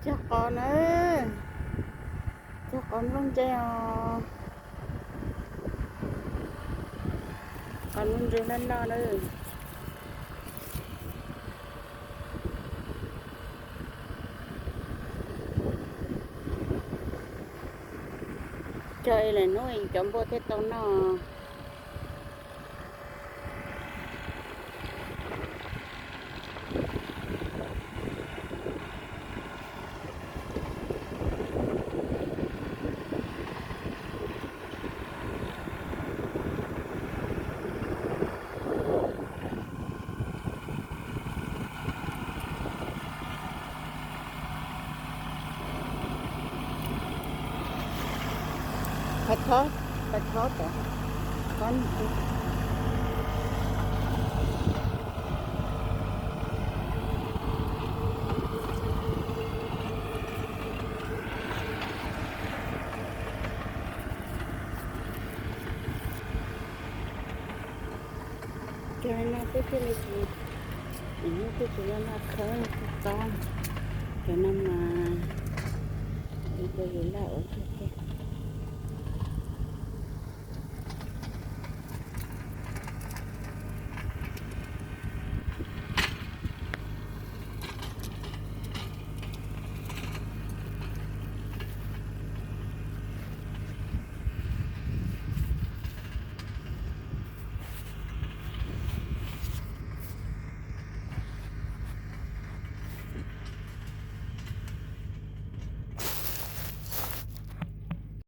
Txog qos na, txog qos nplooj ntse os. Qos nplooj ntse loj loj na. Cog es lawm hnub cov npua thiaj tau noj. Pais thov, pais thov tom, thov. Cog no twb thiaj li tsis, nim no twb tsis laj laj khawb txog tob. Cov no mas ib pliag yus laj ua thiaj tiag.